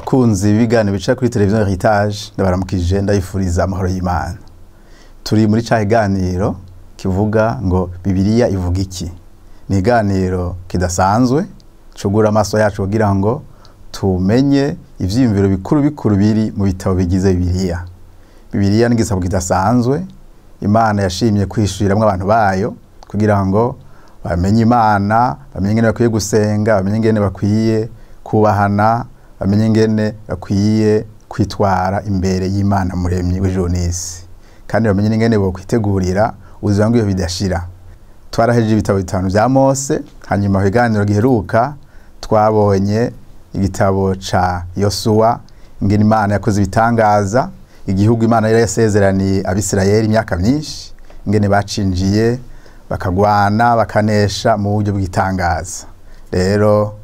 Bakunzi b'ibiganiro bica kuri televiziyo Heritage, ndabaramukije, ndabifuriza amahoro y'Imana. Turi muri ca kiganiro kivuga ngo Bibiliya ivuga iki. Ni ikiganiro kidasanzwe cugura amaso yacu kugira ngo tumenye ivyiyumviro bikuru bikuru biri mu bitabo bigize Bibiliya. Bibiliya ni igisabo kidasanzwe Imana yashimye kwishyuriramwo abantu bayo kugira ngo bamenye Imana, bamenye ingene bakwiye gusenga, bamenye ingene bakwiye kubahana, bamenye ingene bakwiye kwitwara imbere y'Imana muremyi w'ijuru n'isi, kandi bamenye ingene bokwitegurira ubuzima bw'ibihe bidashira. Twarahejeje ibitabo bitanu vya Mose, hanyuma ibiganiro giheruka twabonye igitabo ca Yosuwa, ingene Imana yakoze ibitangaza, igihugu Imana yari yasezeraniye Abisirayeli imyaka myinshi, ingene bacinjiye bakagwana bakanesha mu buryo bw'itangaza. Rero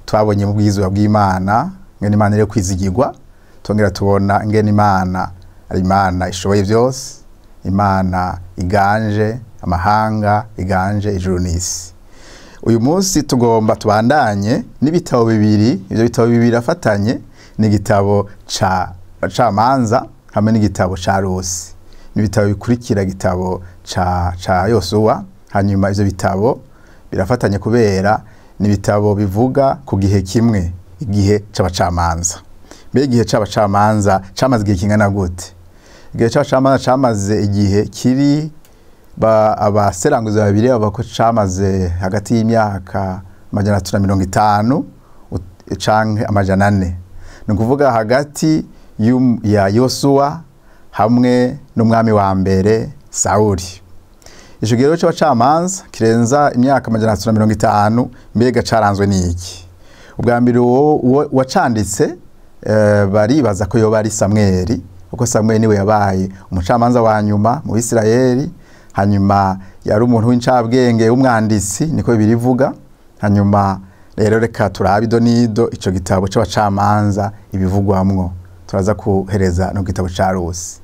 twabonye mu bwiza bw'Imana ingene Imana iri kwizigirwa, tongera tubona ingene Imana ari Imana ishoboye byose, Imana iganje amahanga, iganje ijuru n'isi. Uyu munsi tugomba tubandanye n'ibitabo bibiri, ivyo bitabo bibiri afatanye ni igitabo ca Bacamanza hamwe n'igitabo ca Rusi. N'ibitabo bikurikira igitabo ca Yosuwa. Hanyuma ivyo bitabo birafatanye kubera n'ibitabo bivuga ku gihe kimwe, igihe c'abacamanza. Mbega igihe c'abacamanza camaze igihe kingana gute? Igihe c'abacamanza camaze igihe kiri abaseranguzi babiri bavuga ko camaze hagati y'imyaka 350 canke 400. Ni ukuvuga hagati ya Yosuwa hamwe n'umwami wa mbere Sawuli. Ico gihe c'abacamanza kirenza imyaka 350, mbega caranzwe n'iki? Ubwa mbere wacanditse baribaza ko yoba ari Samweli, kuko Samweli niwe yabaye umucamanza wa nyuma mu Isirayeli. Hanyuma yari umuntu w'incabwenge w'umwanditsi, niko birivuga. Hanyuma rero reka turabe idonido ico gitabo c'abacamanza ibivugwamwo, turaza kuhereza no gitabo ca Rusi.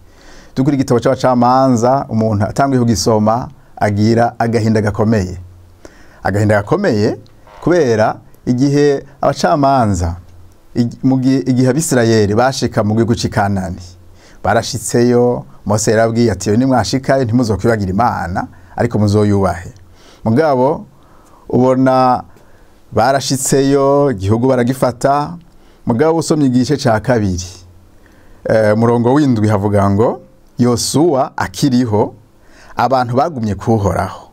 Dukuri igitabo c'abacamanza, umuntu atanguye kugisoma agira agahinda gakomeye. Agahinda gakomeye kubera igihe abacamanza igihe Abisirayeli bashika mu gihugu c'i Kanani, barashitseyo. Mose yarabwiye ati nimwashikayo ntimuzokwibagira Imana, ariko muzoyubahe. Mugabo ubona barashitseyo, igihugu baragifata. Mugabo usomye igice ca kabiri murongo w'indwi havuga ngo Yosuwa akiriho abantu bagumye kuhoraho,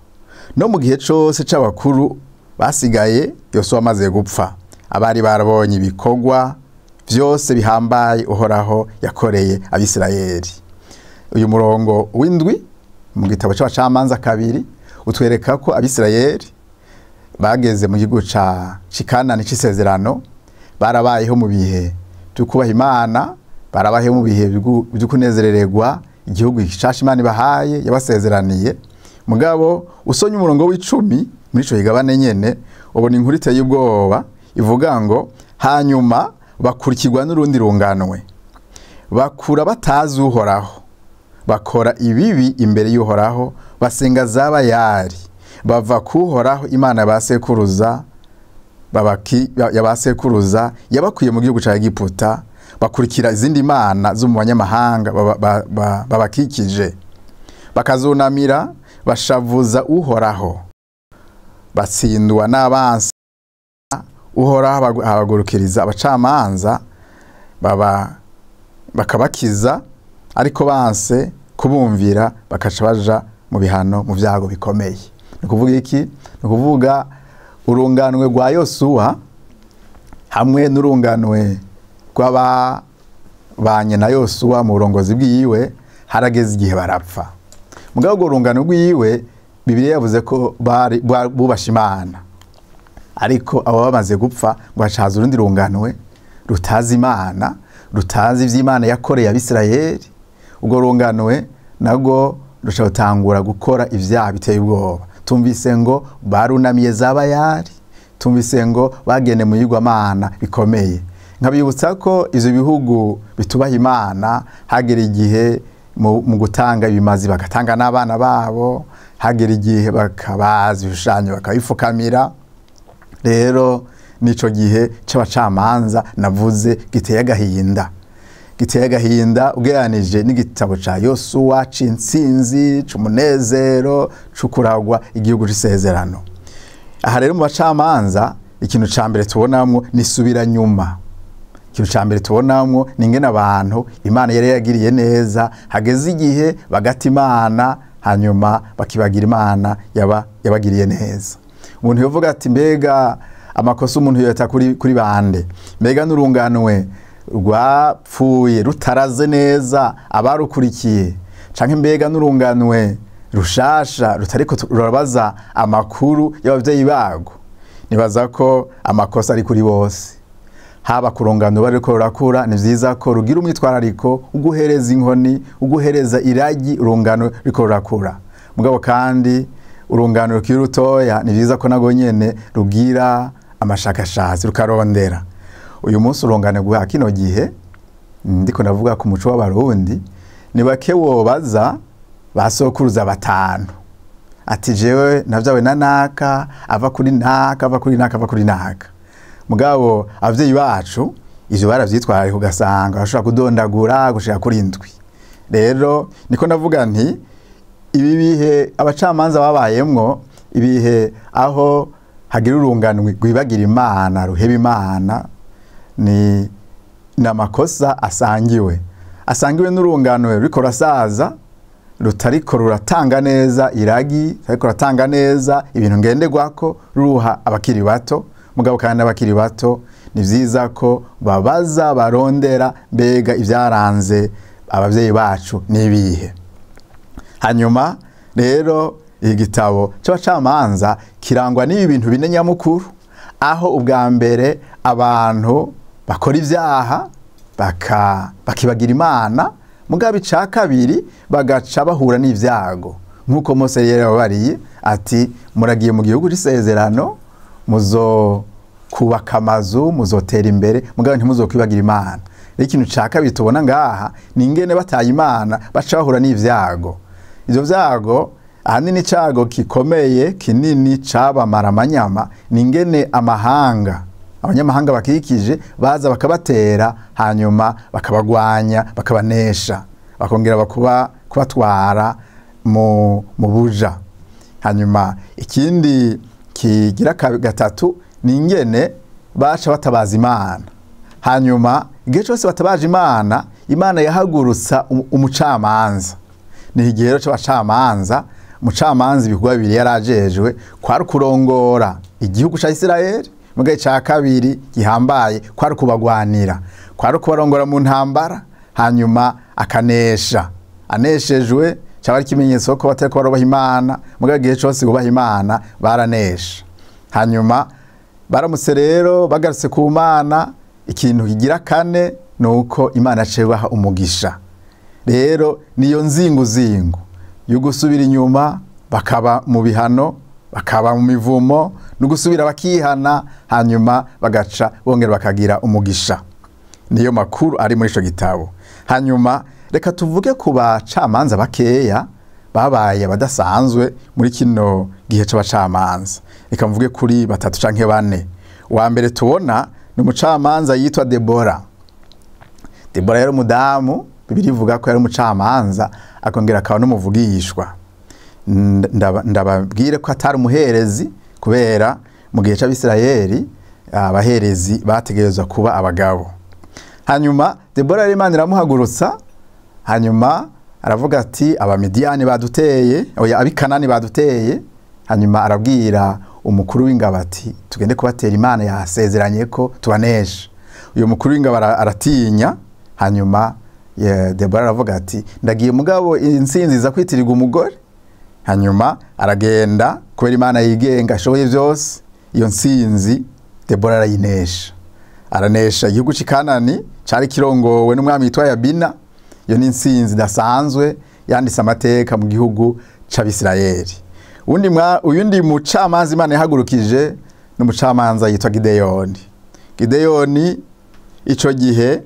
no mu gihe cose c'abakuru basigaye Yosuwa amaze gupfa, abari barabonye ibikorwa vyose bihambaye Uhoraho yakoreye Abisirayeli. Uyu murongo w'indwi mu gitabo c'abacamanza kabiri utwereka ko Abisirayeli bageze mu gihugu ca Kanani c'isezerano, barabayeho mu bihe byo kubaha Imana, barabayeho mu bihe byo kunezerererwa igihugu gishasha Imana ibahaye yabasezeraniye. Mugabo usonye umurongo w'icumi muri ico kigabane nyene, ubona inkuru iteye ubwoba ivuga ngo hanyuma bakurikirwa n'urundi runganwe, bakura batazi Uhoraho, bakora ibibi imbere y'Uhoraho, basenga z'abayari, bava kuhoraho Imana basekuruza yabasekuruza yabakuye mu gihugu ca Egiputa, bakurikira izindi mana zo mu banyamahanga babakikije, bakazunamira, bashavuza Uhoraho, batsindwa n'abansi. Uhoraho abagurukiriza abacamanza bakabakiza, ariko banse kubumvira bakaca baja mu bihano, mu vyago bikomeye. Ni kuvuga iki? Ni kuvuga urunganwe rwa Yosuwa hamwe n'urunganwe rw'ababanye na Yosuwa mu burongozi bwiwe, harageze igihe barapfa. Mugabo urwo rungano rwiwe, Bibiliya yavuze ko bari bubasha Imana, ariko abo bamaze gupfa ngo hacaza urundi runganwe rutazi Imana, rutazi ivy'Imana yakoreye Abisirayeli. Ubwo runganwe nago ruca rutangura gukora ivyaha biteye ubwoba. Tumvise ngo barunamiye z'abayari, tumvise ngo bagende mu yigwamana bikomeye. Nkabibutsa ko ivyo bihugu bitubaha Imana hagera igihe mu gutanga ibimazi bagatanga n'abana babo, hagera igihe bakabaza ibishushanyo bakabifukamira. Rero Nico gihe c'abacamanza navuze giteye agahinda, giteye agahinda ugereranije n'igitabo ca Yosuwa c'intsinzi, c'umunezero, c'ukuragwa igihugu c'isezerano. Aha rero mu bacamanza ikintu ca mbere tubonamwo ni subira nyuma. Ikintu ca mbere tubonamwo ni ingene abantu Imana yari yagiriye neza, hageze igihe bagata Imana, hanyuma bakibagira Imana yabagiriye neza. Umuntu yovuga ati mbega amakosa umuntu yoyata kuri bande, mbega n'urunganwe rwapfuye rutaraze neza abarukurikiye, canke mbega n'urunganwe rushasha rutariko rurabaza amakuru y'abavyeyi bago. Nibaza ko amakosa ari kuri bose, haba kurungano bariko rurakura. Ni vyiza ko rugira umwitwarariko uguhereza inkoni, uguhereza iragi urungano riko rurakura. Mugabo kandi urungano rukiri rutoya ni vyiza ko nago nyene rugira amashakashatsi, rukarondera. Uyu munsi urungano rwa kino gihe, ndiko ndavuga ku muco w'Abarundi, ni bake wobaza basokuruza batanu ati jewe navyawe na naka, ava kuri naka, ava kuri naka, ava kuri naka. Mugabo abavyeyi bacu ivyo baravyitwaraye, ugasanga bashobora kudondagura gushika kuri 7. Rero niko ndavuga nti ibi bihe abacamanza babayemwo, ibihe aho hagira urungano rwibagira Imana, ruheba Imana, ni namakosa asangiwe n'urungano ruriko rurasaza, rutariko ruratanga neza iragi, rutariko ruratanga neza ibintu ngenderwako, ruha abakiri bato. Mugabo kandi abakiri bato ni vyiza ko babaza, barondera mbega ivyaranze abavyeyi bacu nibihe. Hanyuma rero igitabo c'abacamanza kirangwa n'ibi bintu bine nyamukuru, aho ubwa mbere abantu bakora ivyaha bakibagira Imana, mugabo ica kabiri bagaca bahura n'ivyago, nkuko Mose yarababariye ati muragiye mu gihugu c'isezerano, muzo kubaka amazu, muzotera imbere, mugabo ntimuzokwibagira Imana. Rero ikintu ca kabiri tubona ngaha ni ingene bataye Imana baca bahura n'ivyago. Ivyo vyago ahanini icago gikomeye kinini cabamara amanyama ni ingene amahanga, abanyamahanga bakikije baza bakabatera, hanyuma bakabagwanya, bakabanesha, bakongera kubatwara mu buja. Hanyuma ikindi kigira gatatu ni ingene baca batabaza Imana. Hanyuma igihe cyose batabaje Imana, Imana yahagurutsa umucamanza. Ni igihe rero c'abacamanza, umucamanza ibikorwa bibiri yarajejwe, kwari kurongora igihugu ca Isirayeli, mugaye ca kabiri gihambaye kwari kubagwanira, kwari kubarongora mu ntambara, hanyuma akanesha. Aneshejwe cyaba ari ikimenyetso ko batariko barubaha Imana, mugaye igihe cyose bubaha Imana baranesha. Hanyuma baramutse rero bagarutse ku Mana, ikintu kigira kane nuko Imana yaciye umugisha. Rero niyo nzingu zingu yo gusubira inyuma bakaba mu bihano, bakaba mu mivumo, no gusubira bakihana, hanyuma bagaca bongera bakagira umugisha. Niyo makuru ari muri ico gitabo. Hanyuma reka tuvuge ku bacamanza bakeya babaye abadasanzwe muri kino gihe c'abacamanza. Reka mvuge kuri batatu canke bane. Wa mbere tubona ni umucamanza yitwa Debora. Debora yari umudamu, Bibiliya ivuga ko yari umucamanza akongera akaba n'umuvugishwa. Ndababwire ko atari umuherezi, kubera mu gihe c'Abisirayeli abaherezi bategerezwa kuba abagabo. Hanyuma Debora yari Imana iramuhagurutsa, hanyuma aravuga ati Abamidiyani baduteye, oya Abikanani baduteye. Hanyuma arabwira umukuru w'ingabo ati tugende kubatera, Imana yasezeranye ko tubanesha. Uyu mukuru w'ingabo aratinya. Hanyuma Debora aravuga ati ndagiye mugabo intsinzi za kwitirirwa umugore. Hanyuma aragenda, kubera Imana yigenga ashoboye byose, iyo ntsinzi Debora arayinesha. Aranesha igihugu c'Ikanani cari kirongowe n'umwami yitwa Yabina. Iyo ni intsinzi idasanzwe yanditse amateka mu gihugu c'Abisirayeli. Uyundi mucamanza Imana yahagurukije ni umucamanza yitwa Gideyoni. Gideyoni ico gihe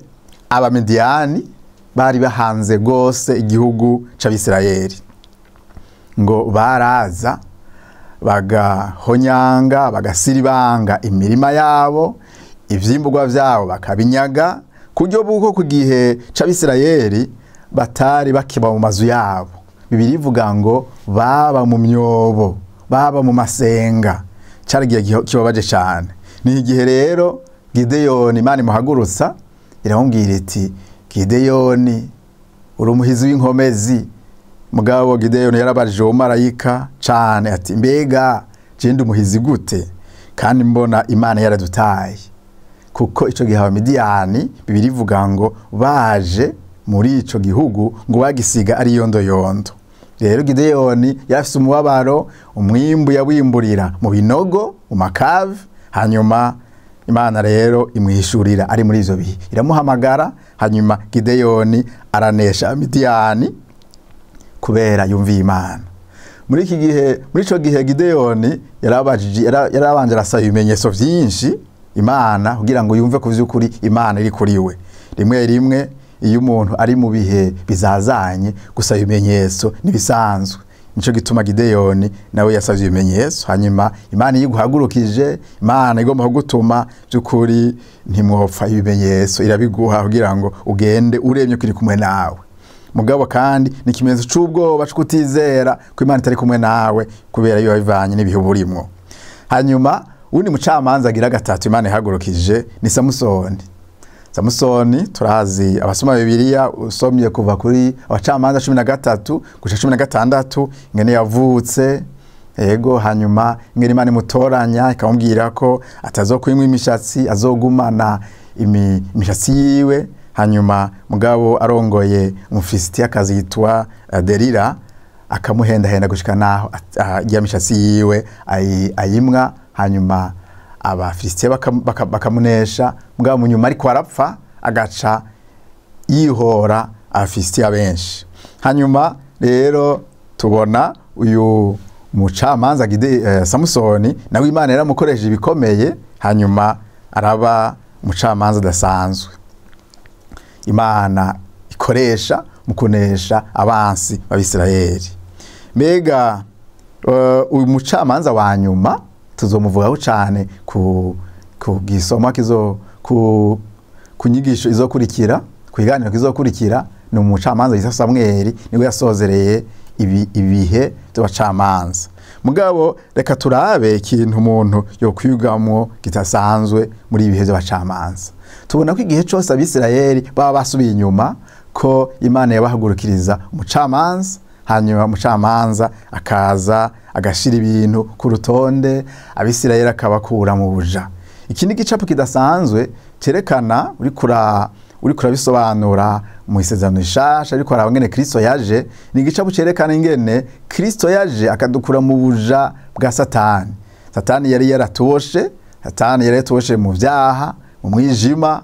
Abamidiyani bari bahanze gose igihugu c'Abisirayeli, ngo baraza bagahonyanga, bagasiribanga imirima yabo, ivyimburwa vyabo bakabinyaga, kuryo buko ku gihe c'Abisirayeli batari bakiba mu mazu yabo. Bibiliya ivuga ngo baba mu myobo, baba mu masenga. Cari igihe kibabaje cane. Ni igihe rero Gideyoni Imana imuhagurutsa, iramubwira iti Gideyoni uri umuhizi w'inkomezi. Mugabo Gideyoni yarabajije uwo marayika cane ati mbega je ndi umuhizi gute kandi mbona Imana yaradutaye? Kuko ico gihe Abamidiyani, Bibiliya ivuga ngo baje muri ico gihugu ngo bagisiga ari yondoyondo. Rero Gideyoni yarafise umubabaro, umwimbu yawimburira mu binogo, mu makave. Hanyuma Imana rero imwishurira ari muri ivyo bihe, iramuhamagara. Hanyuma Gideyoni aranesha Amidiyani kubera yumviye Imana. Muri iki gihe, muri ico gihe Gideyoni yarabajije, yarabanje arasaba ibimenyetso vyinshi Imana kugira ngo yumve ko vy'ukuri Imana iri kuri we. Rimwe rimwe iyo umuntu ari mu bihe bizazanye, gusaba ibimenyetso nibisanzwe. Nico gituma Gideyoni nawe yasavye ibimenyetso. Hanyuma Imana yiguhagurukije, Imana igomba kugutuma by'ukuri, ntimwopfa ibimenyetso, irabiguha kugira ngo ugende uremye ko iri kumwe nawe. Mugabo kandi ni ikimenyetso c'ubwoba c'ukutizera ko Imana itari kumwe nawe, kubera iyo bivanye n'ibihe burimwo. Hanyuma undi mucamanza agira gatatu Imana ihagurukije ni Samusoni. Samusoni turazi, abasoma Bibiliya, usomye kuva kuri Abacamanza 13 gushika 16, ingene yavutse, ego, hanyuma ingene Imana imutoranya ikamubwira ko atazokwimwa imishatsi, azogumana imishatsi yiwe. Hanyuma mugabo arongoye Umufilisitiyakazi yitwa Delila, akamuhendahenda gushika naho ya mishatsi yiwe ayimwa. Hanyuma Abafilisitiya bakamunesha, mugabo mu nyuma ariko arapfa agaca yihora Abafilisitiya benshi. Hanyuma rero tubona uyu mucamanza Samusoni nawe Imana yaramukoresheje ibikomeye, hanyuma araba umucamanza adasanzwe Imana ikoresha mu kunesha abansi b'Abisirayeli. Mbega uyu mucamanza wa nyuma tuzomuvugaho cane ku gisoma kizo ku nyigisho izokurikira, ku kiganiro kizokurikira, ni umucamanza yitwa Samweli, niwe yasozereye ibihe by'abacamanza. Mugabo reka turabe ikintu umuntu yokwigamwo kitasanzwe muri ibihe by'abacamanza. Tubona ko igihe cose Abisirayeli baba basubiye inyuma, ko Imana yabahagurukiriza umucamanza, hanyuma umucamanza akaza agashira ibintu ku rutonde, Abisirayeli akabakura mu buja. Iki ni igicapo kidasanzwe cerekana, uriko urabisobanura mu Isezerano Rishasha, ariko araba ngene Kristo yaje. Ni igicapo cerekana ingene Kristo yaje akadukura mu buja bwa Satani. Satani yari yaratoshe, Satani yari yaratoshe mu vyaha, mu mwijima,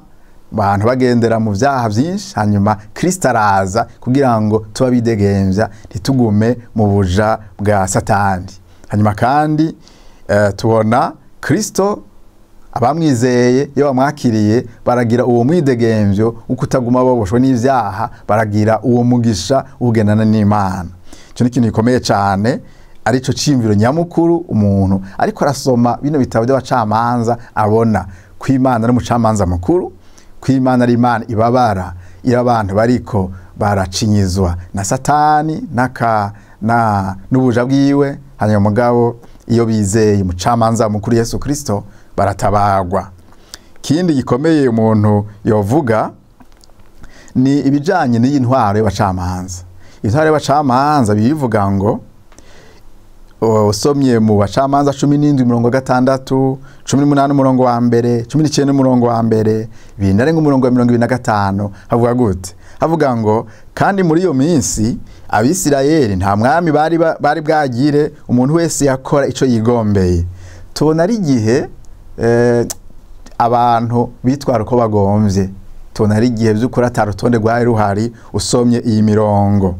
abantu bagendera mu vyaha vyinshi. Hanyuma Kristo araza kugira ngo tuba bidegemvya, ntitugume mu buja bwa Satani. Hanyuma kandi tubona Kristo abamwizeye iyo bamwakiriye baragira uwo mwidegemvyo wo kutaguma baboshwe n'ivyaha, baragira uwo mugisha ugenana n'Imana. Ico ni ikintu gikomeye cane, arico ciyumviro nyamukuru umuntu ariko arasoma bino bitabo by'abacamanza abona ko Imana ari umucamanza mukuru, ko Imana ari Imana ibabara iyo abantu bariko baracinyizwa na Satani na n'ubuja bwiwe. Hanyuma mugabo iyo bizeye umucamanza mukuru Yesu Kristo baratabagwa. Kindi gikomeye umuntu yovuga ni ibijanye n'iyi ntwaro y'abacamanza. Intwaro y'abacamanza bivuga ngo usomye mu Bacamanza 17 umurongo wa 6, 18 umurongo wa mbere, 19 umurongo wa mbere, 21 umurongo wa 25, havuga gute? Havuga ngo kandi muri iyo minsi Abisirayeli nta mwami bari bwagire, umuntu wese yakora ico yigombeye. Tubona ari igihe abantu bitwara uko bagomvye. Tubona ari igihe vy'ukuri ata rutonde rwari ruhari. Usomye iyi mirongo,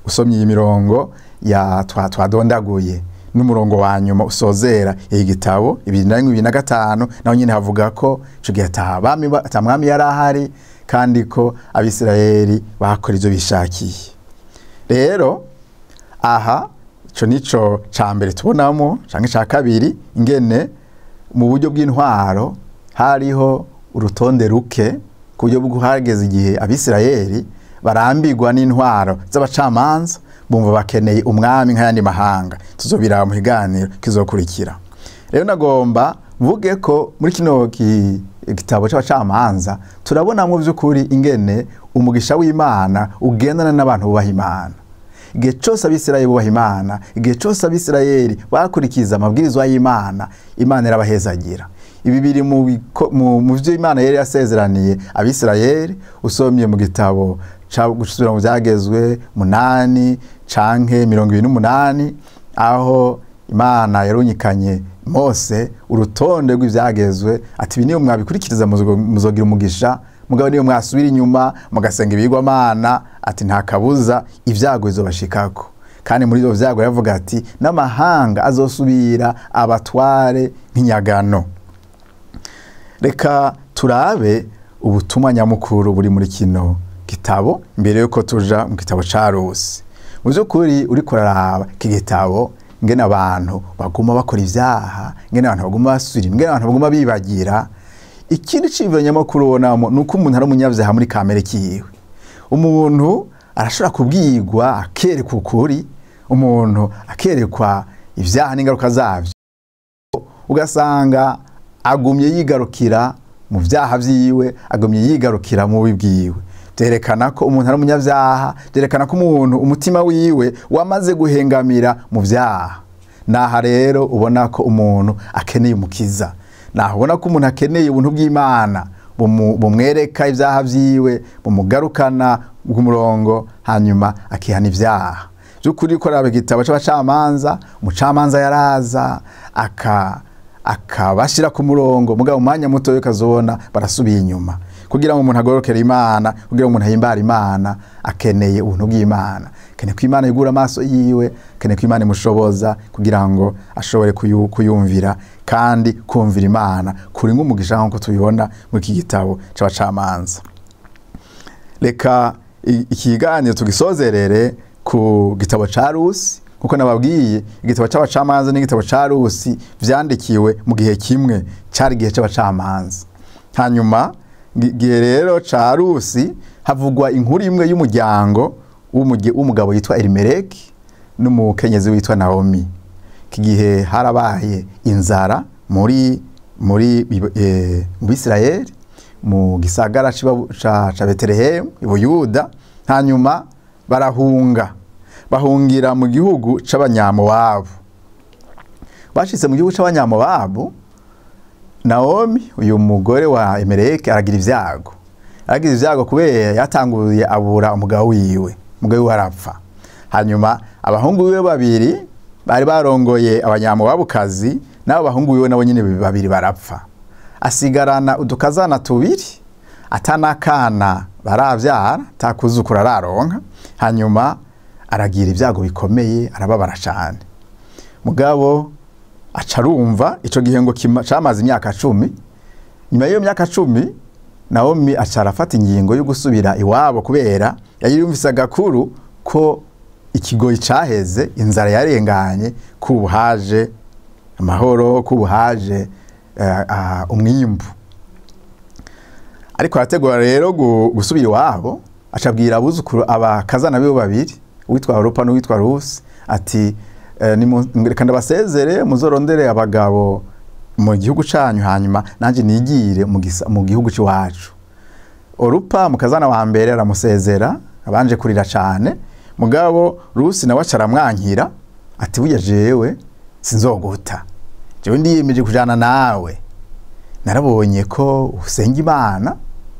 usomye iyi mirongo ya twadondaguye n'umurongo wa nyuma usozera iyi gitabo 2025, naho nyine havuga ko ico gihe ata mwami yari ahari, kandi ko Abisirayeli bakora ivyo bishakiye. Rero aha Ico nico ca mbere tubonamo, canke ca kabiri, ingene mu buryo bw'intwaro hariho urutonde ruke, ku buryo bw'uhageze igihe Abisirayeli barambirwa n'intwaro z'abacamanza, bumva bakeneye umwami nk'ayandi mahanga. Tuzobiraba mu kiganiro kizokurikira. Rero nagomba mvuge ko muri kino gitabo c'abacamanza turabona mu by'ukuri ingene umugisha w'Imana ugendana n'abantu bubaha Imana. Igihe cose Abisirayeli bubaha Imana, igihe cose Abisirayeli bakurikiza amabwirizwa y'Imana, Imana irabahezagira. Ibi biri mu byo Imana yari yasezeraniye Abisirayeli. Usomye mu gitabo ca gusubira mu byagezwe 8 canke 28, aho Imana yarunyikanye Mose urutonde rw'ivyagezwe, ati ibi niyo mwabikurikiriza muzogira umugisha, mugabo niyo mwasubira inyuma mugasenga ibigwamana, ati nta kabuza ibyago bizobashikako. Kandi muri ivyo vyago yavuga ati n'amahanga azosubira abatware nk'inyagano. Reka turabe ubutumwa nyamukuru buri muri kino gitabo mbere yuko tuja mu gitabo ca Rusi. Mu by'ukuri uriko uraraba iki gitabo, ngene abantu baguma bakora ivyaha, ngene abantu baguma basubira, ngene abantu baguma bibagira. Ikindi ciyumviro nyamukuru ubonamo nuko umuntu ari umunyavyaha muri kamere kiwe. Umuntu arashobora kubwirwa akerekwa ukuri, umuntu akerekwa ivyaha n'ingaruka zavyo, ugasanga agumye yigarukira mu vyaha vyiwe, agumye yigarukira mu bubi bwiwe. Vyerekana ko umuntu ari umunyavyaha, vyerekana ko umuntu umutima wiwe wamaze guhengamira mu vyaha. Naha rero ubona ko umuntu akeneye umukiza, naho ubona ko umuntu akeneye ubuntu bw'Imana bumwereka ivyaha vyiwe, bumugarukana ku murongo, hanyuma akihana ivyaha. By'ukuri ko raba igitabo c'abacamanza, umucamanza yaraza akabashira ku murongo, mugabo umwanya muto ukazobona barasubiye inyuma. Kugira ngo umuntu agororokere Imana, kugira ngo umuntu ahimbare Imana, akeneye ubuntu bw'Imana, akeneye ko Imana igura amaso yiwe, akeneye ko Imana imushoboza kugira ngo ashobore kuyumvira, kandi kumvira Imana kuri nk'umugisha nk'uko tubibona muri iki gitabo c'abacamanza. Reka ikiganiro tugisozerere ku gitabo ca Rusi, kuko nababwiye igitabo c'abacamanza n'igitabo ca Rusi vyandikiwe mu gihe kimwe, cari igihe c'abacamanza. Hanyuma gihe rero ca Rusi havugwa inkuru imwe y'umuryango w'umugabo yitwa Elimeleki n'umukenyezi witwa Naomi. Iki gihe harabaye inzara muri Bisirayeli, mu gisagara ca Betelehemu i Buyuda. Hanyuma barahunga, bahungira mu gihugu c'Abanyamowabu. Bashitse mu gihugu c'Abanyamowabu, Naomi uyu mugore wa Elimeleki aragira ivyago. Aragira ivyago kubera yatanguye abura umugabo wiwe, umugabo wiwe arapfa. Hanyuma abahungu biwe babiri bari barongoye Abanyamowabukazi, nabo bahungu biwe nabo nyene babiri barapfa. Asigarana udukazana tubiri, atanakana baravyara, takuzukura araronka. Hanyuma aragira ibyago bikomeye, arababara cyane. Mugabo acarumva ico gihe ngo camaze imyaka 10. Nyuma y'iyo myaka 10 Naomi acarafata ingingo yo gusubira iwabo, kubera yayumvise agakuru ko ikigoyi caheze, inzara yarenganye, kubuhaje amahoro, kubuhaje umwimbu. Ariko arategura rero gusubira iwabo, acabwira abuzukuru abakazana biwe babiri, uwitwa Orupa n'uwitwa Rusi, ati reka ndabasezere muzorondere abagabo mu gihugu canyu, hanyuma nanje nigire mu gihugu c'iwacu. Orupa mukazana wa mbere aramusezera, abanje kurira cane, mugabo Rusi nawe acaramwankira ati burya jewe sinzoguta, jewe ndiyemeje kujana nawe, narabonye ko usenga Imana,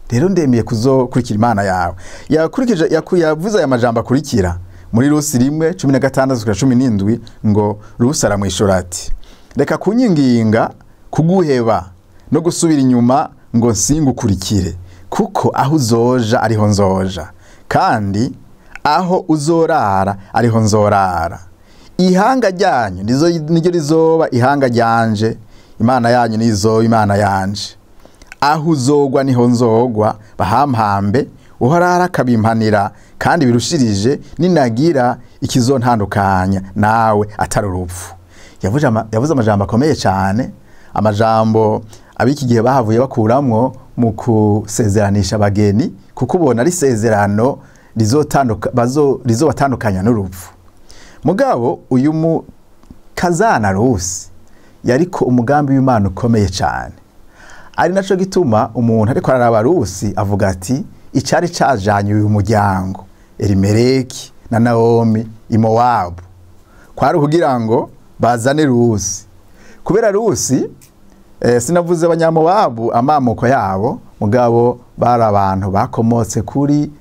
rero ndemeye kuzokurikira Imana yawe. Yakurikije yavuze aya majambo akurikira muri Rusi 1:16-17, ngo Rusi aramwishura ati reka kunyinginga kuguheba no gusubira inyuma ngo nsingukurikire, kuko aho uzoja ariho nzoja, kandi aho uzorara ariho nzorara. Ihanga ryanyu niryo rizoba ihanga ryanje, Imana yanyu nizoba Imana yanje. Aho uzogwa niho nzogwa, bahampambe, Uhoraho akabimpanira kandi birushirije, ninagira ikizontandukanya nawe atari urupfu. Yavuze amajambo akomeye cyane, amajambo abiki gihe bahavuye bakuramwo mu kusezeranisha abageni, kuko ubona ari sezerano rizobatandukanya n'urupfu. Mugabo uyu mukazana Rusi yariko umugambi w'Imana ukomeye cyane, ari naco gituma umuntu ariko araraba Rusi avuga ati icari cajanye uyu muryango Elimeleki na Naomi i Mowabu kwari kugira ngo bazane Rusi. Kubera Rusi sinavuze abanyamowabu amamoko yabo, mugabo bari abantu bakomotse kuri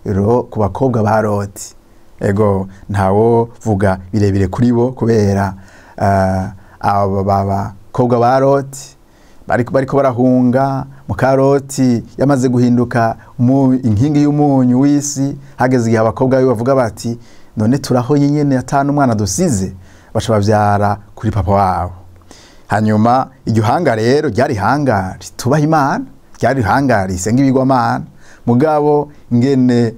ku bakobwa ba Loti. Ego ntawo vuga birebire kuri bo kubera aba bakobwa ba Loti bariko barahunga. Mukaroti yamaze guhinduka inkingi y'umunyu w'isi, hageze igihe abakobwa be bavuga bati none turaho nyene atanu umwana dusize, baca bavyara kuri papa wabo. Hanyuma iryo hanga rero ryari hanga ritubaha Imana, ryari hanga risenga ibigwamana. Mugabo ngene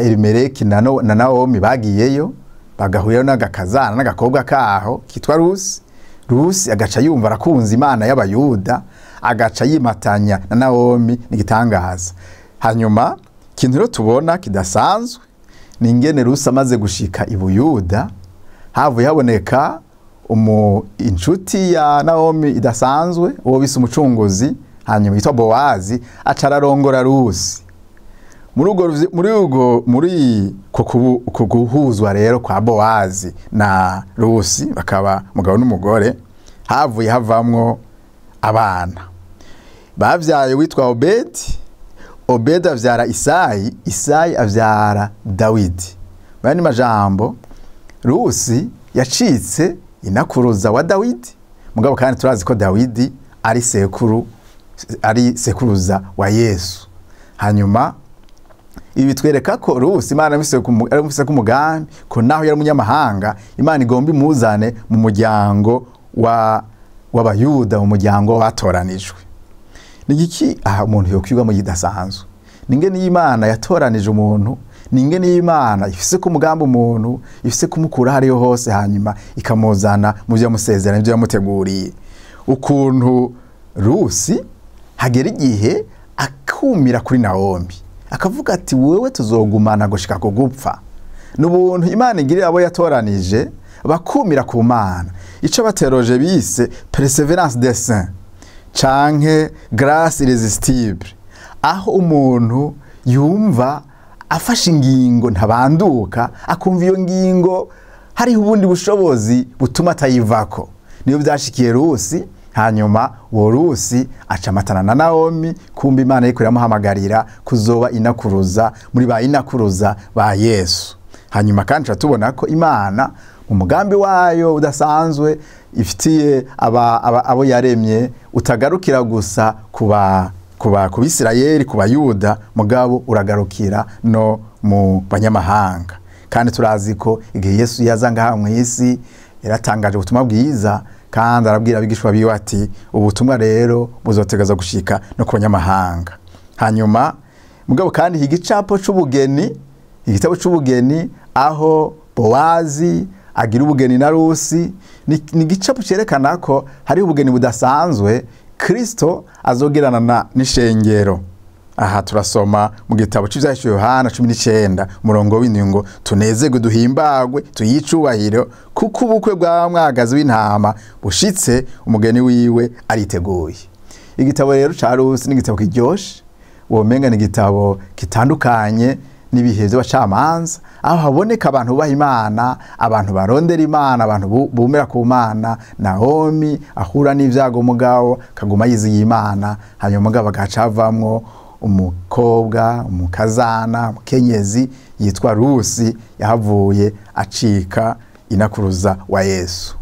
Elimeleki na Naomi bagiyeyo bagahurira n'agakazana n'agakobwa kaho kitwa Rusi. Rusi agaca yumva arakunze Imana y'Abayuda, agaca yimatanya na Naomi n'igitangaza. Hanyuma ikintu rero tubona kidasanzwe ni ingene Rusi amaze gushika i Buyuda havuye haboneka inshuti ya Naomi idasanzwe, uwo bise umucunguzi, hanyuma yitwa Bowazi, aca ararongora Rusi. Muri uko guhuzwa rero kwa Bowazi na Rusi bakaba umugabo n'umugore, havuye havamwo abana bavyaye witwa Obedi. Obedi avyara Isayi, Isayi avyara Dawidi. Bani majambo Rusi yacitse inakuruza wa Dawidi. Mugabo kandi turazi ko Dawidi ari sekuru, ari sekuruza wa Yesu. Hanyuma ibi bitwereka ko Rusi Imana yaramufise ku mugambi, ko naho yari umunyamahanga Imana igomba imuzane mu muryango w'Abayuda, mu muryango watoranijwe. Ni iki aha umuntu yokwigwa mu gidasanzwe? Ningene y'Imana yatoranije umuntu, ningene y'Imana ifise ku mugambi umuntu, ifise kumukura hariyo hose, hanyuma ikamuzana mu byo yamusezeranye, ibyo yamuteguriye. Ukuntu Rusi hagera igihe akumira kuri Naomi, akavuga ati wewe tuzogumana gushika ku gupfa. N'ubuntu Imana igirira abo yatoranije bakumira ku Mana, ico bateroje bise perseverance des saints canke grâce irrésistible, aho umuntu yumva afashe ingingo ntabanduka, akumva iyo ngingo hariho ubundi bushobozi butuma atayivako. Niyo byashikiye Rusi. Hanyuma uwo Rusi aca amatana na Naomi, kumba Imana iriko iramuhamagarira kuzoba inakuruza muri ba inakuruza ba Yesu. Hanyuma kandi tubona ko Imana mu mugambi wayo udasanzwe ifitiye abo yaremye utagarukira gusa ku Bisirayeli, ku Bayuda, mugabo uragarukira no mu banyamahanga. Kandi turazi ko igihe Yesu yaza ngaha mu isi yaratangaje ubutumwa bwiza, kandi arabwira abigishwa biwe ati ubutumwa rero buzotegerezwa gushika no ku banyamahanga. Hanyuma mugabo kandi igicapo c'ubugeni, igitabo c'ubugeni aho Bowazi agira ubugeni na Rusi, ni igicapo cerekana ko hari ubugeni budasanzwe Kristo azogerana n'ishengero. Aha turasoma mu gitabo c'Ivyahishuwe Yohana 19 umurongo w'indwi ngo tunezerwe duhimbagwe tuyicubahiro, kuko ubukwe bwa mwagazi w'intama bushitse, umugeni wiwe ariteguye. Igitabo rero ca Rusi ni igitabo kiryoshe, womenga ni igitabo kitandukanye n'ibihe by'abacamanza, aho haboneka abantu bubaha Imana, abantu barondera Imana, abantu bumera ku Mana. Naomi ahura n'ivyago mugabo kaguma yiziye Imana, hanyuma mugabo agacavamwo umukobwa, umukazana, umukenyezi yitwa Rusi, yahavuye acika inakuruza wa Yesu.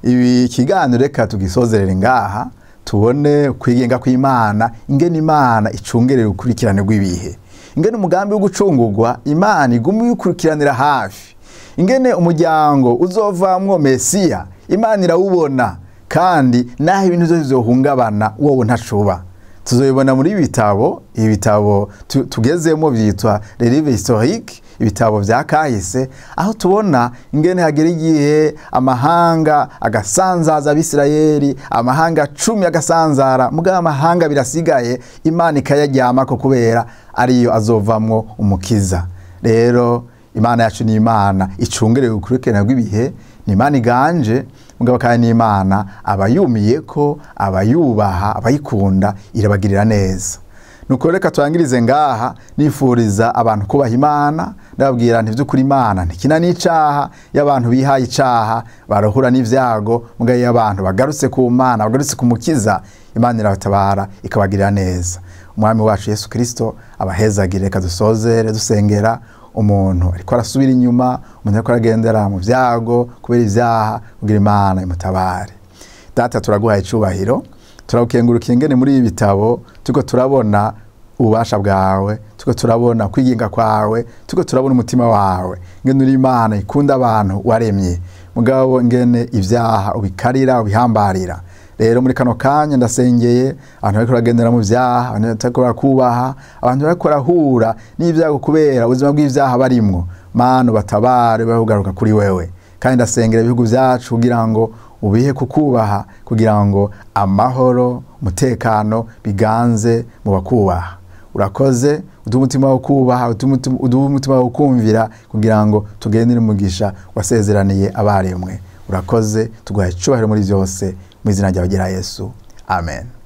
Ibi kiganiro reka tugisozerere ngaha, tubone kwigenga kw'Imana, ingene Imana icungerera ukurikirane rw'ibihe, ingene umugambi wo gucungurwa Imana iguma ikurikiranira hafi, ingene umuryango uzovamwo Mesiya Imana irawubona, kandi naho ibintu byose bizohungabana wowe ntacuba. Tuzobibona muri ibitabo, ibitabo tugezemo byitwa les livres historiques, ibitabo vya kahise, aho tubona ingene hagera igihe amahanga agasanzaza Abisirayeli, amahanga 10 agasanzara, mugabo amahanga birasigaye Imana ikayaryamako kubera ariyo azovamwo umukiza. Rero Imana yacu ni Imana icungerewe ukurikirana rw'ibihe, ni Imana iganje, mugabo kandi ni Imana abayumiye ko abayubaha abayikunda irabagirira neza. Nuko reka twangirize ngaha, nifuriza abantu kubaha Imana, ndababwira nti vy'ukuri Imana ntikina n'icaha, y'abantu bihaye icaha barahura n'ivyago, mugabo iyo abantu bagarutse ku Mana, bagarutse ku Mukiza, Imana irabatabara ikabagirira neza. Umwami wacu Yesu Kristo abahezagire. Reka dusozere dusengera umuntu ariko arasubira inyuma, umuntu ariko aragendera mu vyago kubera ivyaha, kugira Imana imutabare. Data, turaguhaye icubahiro, turagukengurukiye ingene muri ibi bitabo turiko turabona ububasha bwawe, turiko turabona kwigenga kwawe, turiko turabona umutima wawe, ingene uri Imana ikunda abantu waremye, mugabo ingene ivyaha ubikarira ubihambarira. Rero muri kano kanya ndasengeye abantu bariko baragendera mu vyaha, abantu bariko barakubaha, abantu bariko barahura n'ivyago kubera ubuzima bw'ivyaha barimwo. Mana batabare bahugaruka kuri wewe. Kandi ndasengera ibihugu vyacu kugira ngo ubihe kukubaha, kugira ngo amahoro, umutekano biganze mu bakubaha. Urakoze, uduhe umutima wo kubaha, uduhe umutima wo kumvira, kugira ngo tugendere umugisha wasezeraniye abaremwe. Urakoze, tuguhaye icubahiro muri vyose, mu izina ryawe ryera Yesu. Amen.